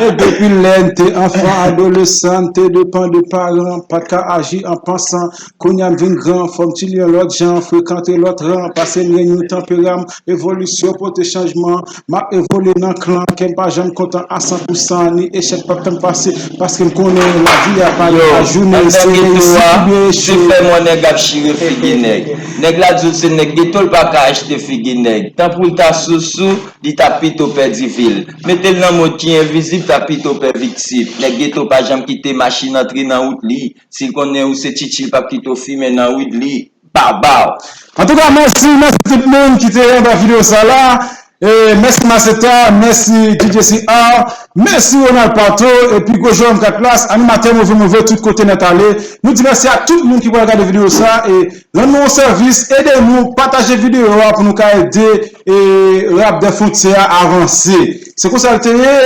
E depi lè n te anfan, adolesan, n te depan de paran, pa t ka aji an pansan. Kounye a m vin gran, fò m chili yon lòt jan, frekante lòt ran, pase m gen yon tanperam, evolisyon pote chanjman, m ap evolye nan klan, kè m pa janm kontan a san pou san, ni echèk p ap fè m pase, paske m konnen lavi a pa de Yo, la jounen, anndan se geto reyisi a, oubyen se echwe. Fè mwen nèg ap chire figi nèg. Nèg Ka di w se nèg geto, l pa ka achte figi nèg. Tan pou l ta sousou, li ta pito pèdi vi l. Mete l nan mond ki envizib, ta pito pè viktim. Nèg geto pa janm kite machin antre nan wout li. Si l konnen ou se tchitchi, l p ap kite w fimen nan wid li. Babao! Antouka, mèsi, mèsi tout moun ki te renmen videyo sa la. E, mèsi Maseta, mèsi D J C R, mèsi Ronald Pato, epi Gwo Jerome Katlas, animatè move move tout kote nèt ale. Nou di mèsi a tout moun ki pral gade videyo sa, e rann nou yon sèvis, ede nou pataje videyo a pou nou ka ede e rap dè fwontyè a avanse. Se konsa l te ye,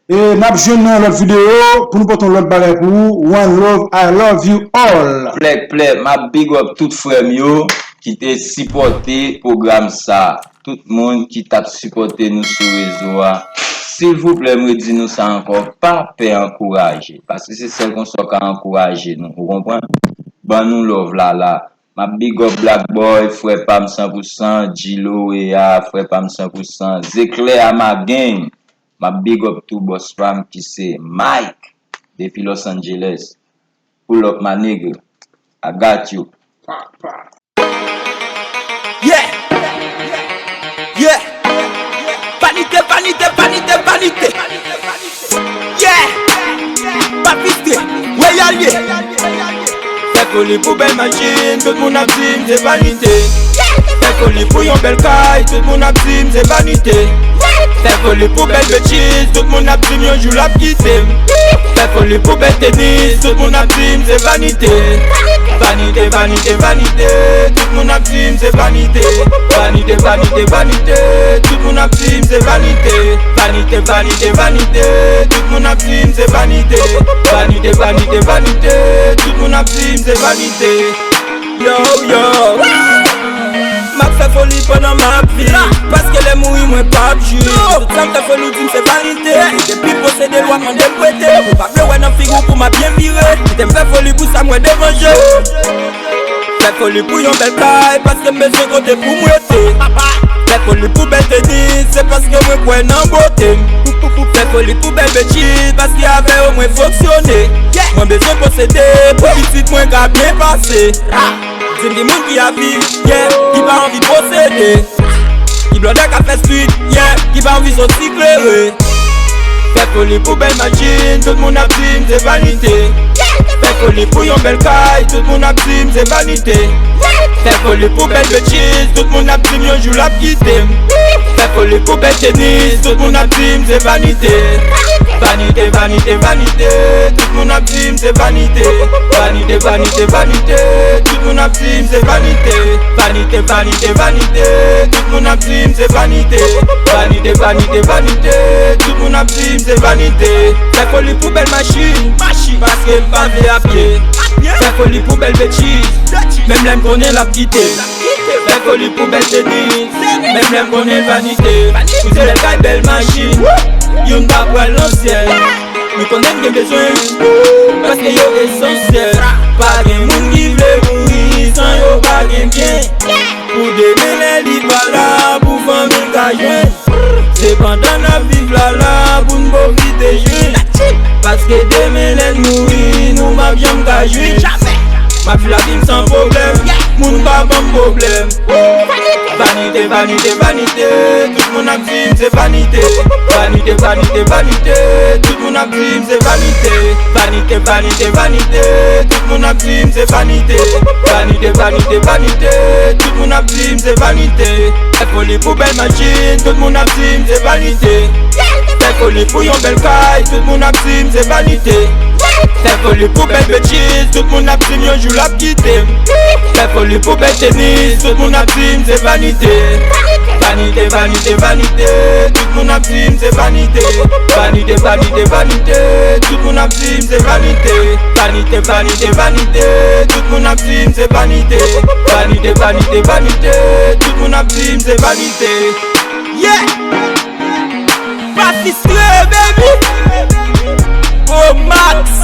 e n ap jwenn nan yon lòt videyo pou nou pote yon lòt bagay pou ou. One love, I love you all. Plèk, plèk, m ap big up tout frè m yo ki te sipòte pwogram sa. Tout moun ki t ap sipòte nou sou rezo a, silvouplè, m redi nou sa ankò, pa pè ankouraje, paske se sèl konsa w ka ankouraje nou, ou konprann? Ban nou love la la. M ap big up Black Boy, frè pa m san pou san, Djilo, Eya, frè pa m san pou san, Zeklè a ma gang. M ap big up tou bòs pa m ki se Mike, depi Los Angeles. Pull up, my nigga. I got you. Yeah. Yeah. Vanite, vanite, vanite, vanite. Yeah. Papiste, Royal ye. Fè foli pou bèl machin, tout moun ap di m se vanite. Fè foli pou yon bèl kay, tout moun ap di m se vanite. Fè foli pou bèl betchiz, tout moun ap di m yon jou l ap kite m. Fè foli pou bèl tenis, tout moun ap di m se vanite. Vanite, vanite, vanite, tout moun ap di m se vanite. Vanite, vanite, vanite, tout moun ap di m se vanite. Vanite, vanite, vanite, tout moun ap di m se vanite. Vanite, vanite, vanite, tout moun ap di m se vanite. Yo, yo. M ap fè foli pandan m ap viv, paske lè mouri mwen p ap jwi. Tout sa m fè foli w di m se vanite. Depi posede lwa mande m prete. Ou pa vle wè nan figi w pou m ap byen vire. Kite m fè foli pou sa m wè devan je. Fè foli pou yon bèl kay, paske m bezwen kote pou m rete. Fè foli pou bèl tenis, se paske mwen kwè nan bote m. Fè foli pou bèl betchiz, paske avè yo mwen fonksyone. Mwen bezwen posede pou pitit mwen ka byen pase. Di m ki moun ki ap viv, yeah, ki pa anvi posede. Ki blòdè k ap fè street, yeah, ki pa anvi soti klere. Fè foli pou bèl machin, tout moun ap di m se vanite. Fè foli pou yon bèl kay, tout moun ap di m se vanite. Fè foli pou bèl betchiz, tout moun ap di m yon jou l ap kite m. Fè foli pou bèl tenis, tout moun ap di m se vanite. Vanite, vanite, vanite, tout moun ap di m se vanite. Vanite, vanite, vanite, tout moun ap di m se vanite. Vanite, vanite, vanite, tout moun ap di m se vanite. Vanite, vanite, vanite, tout moun ap di m se vanite. Fè foli pou bèl machin, machin, paske m pa vle a pye. Fè foli pou bèl betchiz, menm lè m konnen l ap kite m. Fè foli pou bèl tenis, menm lè m konnen vanite. Pou se bèl kay, bèl machin, youn pa pral nan syèl. Nou konnen n gen bezwen, paske yo esansyèl. Pa gen moun ki vle mouri san yo pa gen byen. Pou demen lè li pa la, pou fanmi l ka jwenn. Se pandan n ap viv la la pou n pwofite jwenn. Paske demen lè n mouri, nou p ap janm ka jwenn. M ap viv lavi m san pwoblèm, moun pa ban m pwoblèm. Vanite, vanite, vanite, tout moun ap di m se vanite. Vanite, vanite, vanite, tout moun ap di m se vanite. Vanite, vanite, vanite, tout moun ap di m se vanite. Vanite, vanite, vanite, tout moun ap di m se vanite. Fè foli pou bèl machin, tout moun ap di m se vanite. Fè foli pou yon bèl kay, tout moun ap di m se vanite. Fè foli pou bèl betchiz, tout moun ap di m yon jou l ap kite m. Fè foli pou bèl tenis, tout moun ap di m se vanite. Vanite, vanite, vanite, tout moun ap di m se vanite. Vanite, vanite, vanite, tout moun ap di m se vanite. Vanite, vanite, vanite, tout moun ap di m se vanite. Vanite, vanite, vanite, tout moun ap di m se vanite. Yeah! Patistre, baby! Pro Max!